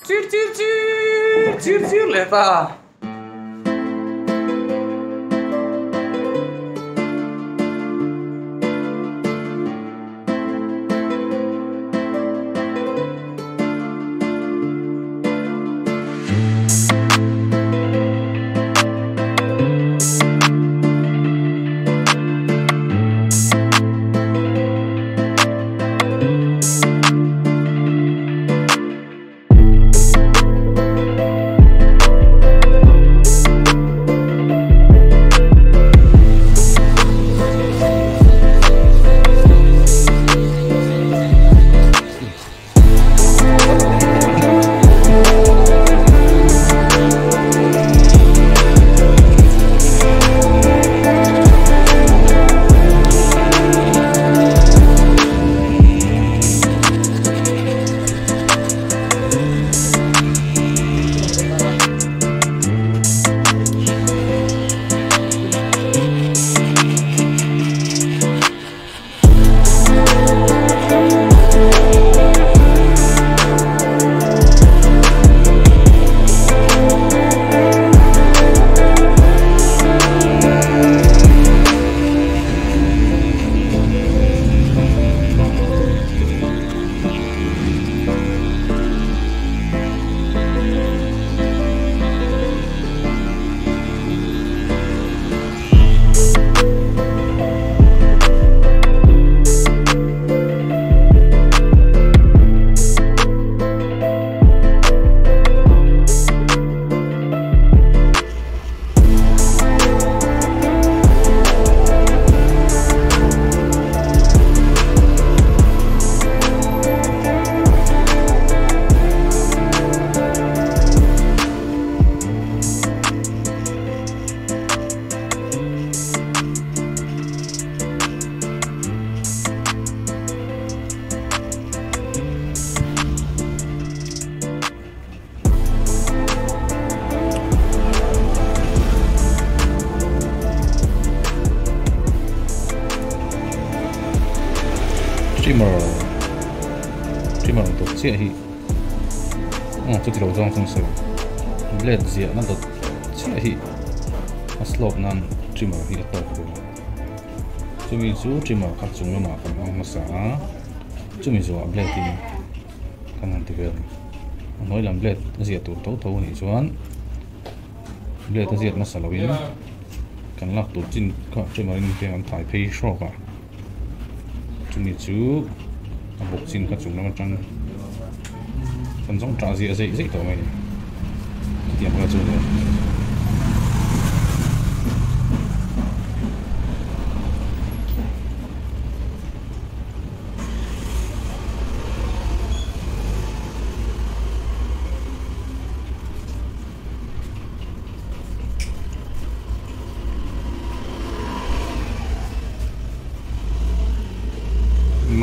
Chir chir chir chir chir leh ta. Trimmer trimmer dawt chiah hi aw chuti lo zawng chuan sawi blade ziahna dawt chiah hi a slope nan trimmer hi a tawk vel a chumi chu trimmer kha chung lamah kan hmang hmasa a chumi zawhah blade in kan han ti vel a ni a hnuai lam blade a ziah tur tho tho anih chuan blade a ziak nasa loin kan lak tur chin kha trimmer in heng an thai phei hrawk a. Chumi chu a bawk chin kha chung lam atang kan zawng tah ziah zeih zeih tawh mai a ni chutiang kha chu ni.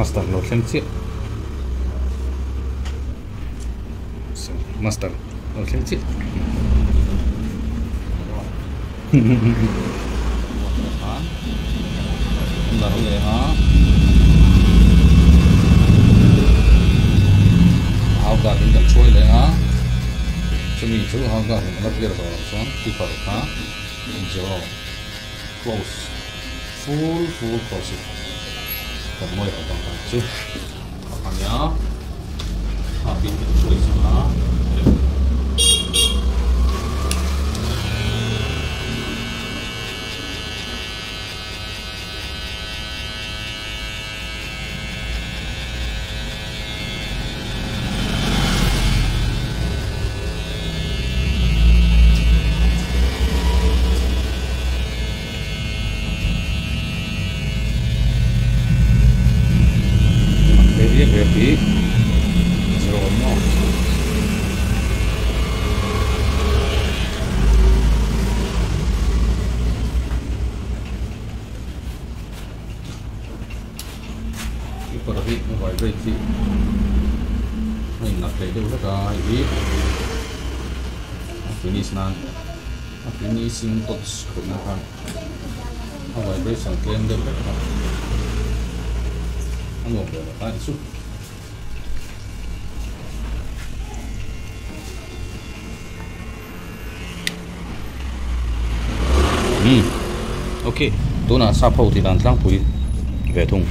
Master lo thleng chiah master lo thleng chiah dar leh a hau guard in kan hruai leh a chumi chu hau guard in a la clear tawh loh chuan keeper kha zero close full full close in kan ngawi loh vang ang chu a nia a pin kan hruai chang a. Paper hi a vibrate hi a in nat leh deuh hlek a hei hi a finish nan a finishing touch khawih na khan a vibration tlem deuh hlek a a nuam ve lo ta ni chu. Umm ok tunah sap ho tih dan tlangpui ve thung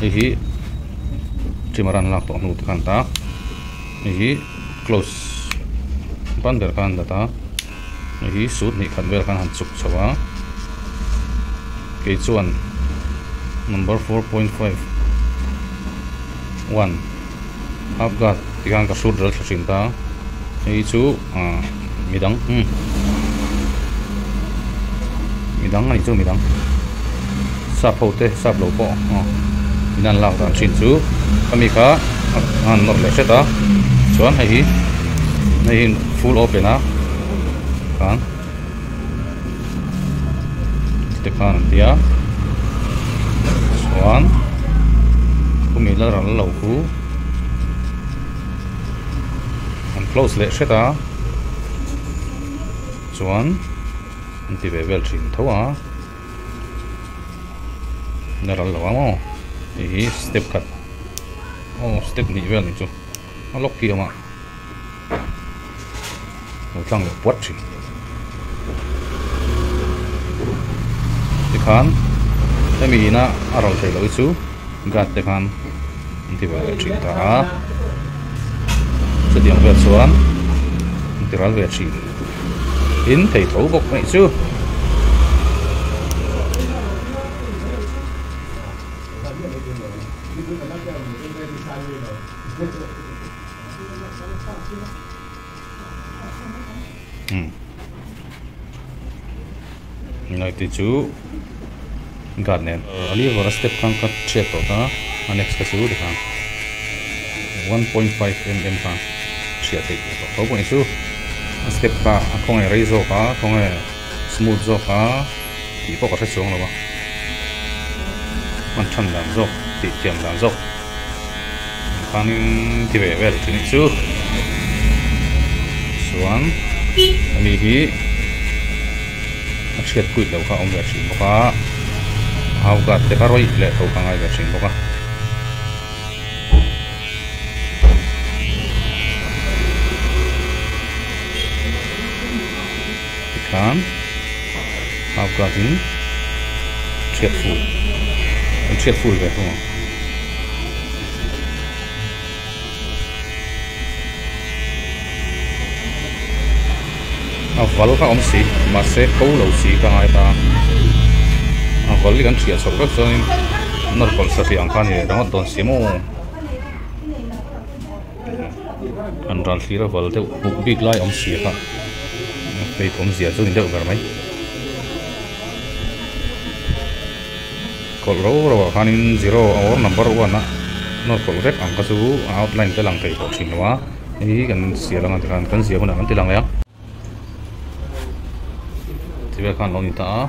hei hi trimmer an lak tawh hnu te khan ta hei hi close ban ber khan an dat a hei hi sut hnih khat vel khan han chuk chho a kei chuan number 4.5 1 half guard ti khan ka hrut ral thla thin ta hei chu ah midang umm midang a nih chu midang sap ho te sap lo pawh aw in an lak dan thin chu khami kha a han nawr leh hret a chuan hei hi hei hi full open a khan te khan an tia chuan khumi la ral lo khu an close leh hret a chuan an ti ve vel thin tho a la ral lo ang aw hei hi step khat aw step hnih vel ni chu a lock hi a awm a. Lo tlang leh puat thin. Tikhan hemi ina a ral theih loh hi chu guard te khan an ti ve leh thin ta a. Chutiang vel chuan an ti ral ve thin. Tin thei tho bawk mai chu. Ngai te chu guard nen a lever a step khan ka hriat tawh ta a next kha chu tikhan 1.5 mm kha hriat theih tawh tho pawh ni chu a step kha a khawnge rei zawk a khawnge smooth zawk a tih pawh ka hre chuang lo a hman than dan zawk tih thiam dan zawk. Khanin ti ve vel thin chu chuan ani hi a chhiat kuit loh kha a awm ve thin bawk a hau guard te kha rawih leh tho kha a ngai ve thin bawk a. Tikhan hau guard in chhiat ful an chhiat ful ve thung ang. A val kha awm si mahse ko lo si ka ngai ta a val hi kan hriat chhoh vek chuanin nawr kawlh satliah ang kha a ni leh ringawt dawn si maw an ral thlir a val deuh buk bik lai awm si kha hei awmzia chu ni deuh ber mai. Kawlh ro ro ah khanin zero or number one a nawr kawlh vek ang kha chu a outline te lang thei tawh thin lo a hei hi kan sial anga tikhan kan zia hunah kan ti lang leh ang ti vel khan lo ni ta a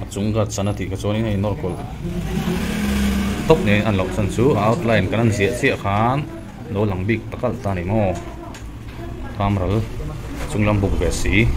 a chung ka chan a tih kha chuanin hei nawr kawlh tawp nen an loh chan chu a outline kan an ziah chiah khan lo lang bik ta kalh ta a ni maw Kamral chung lam buk ve si.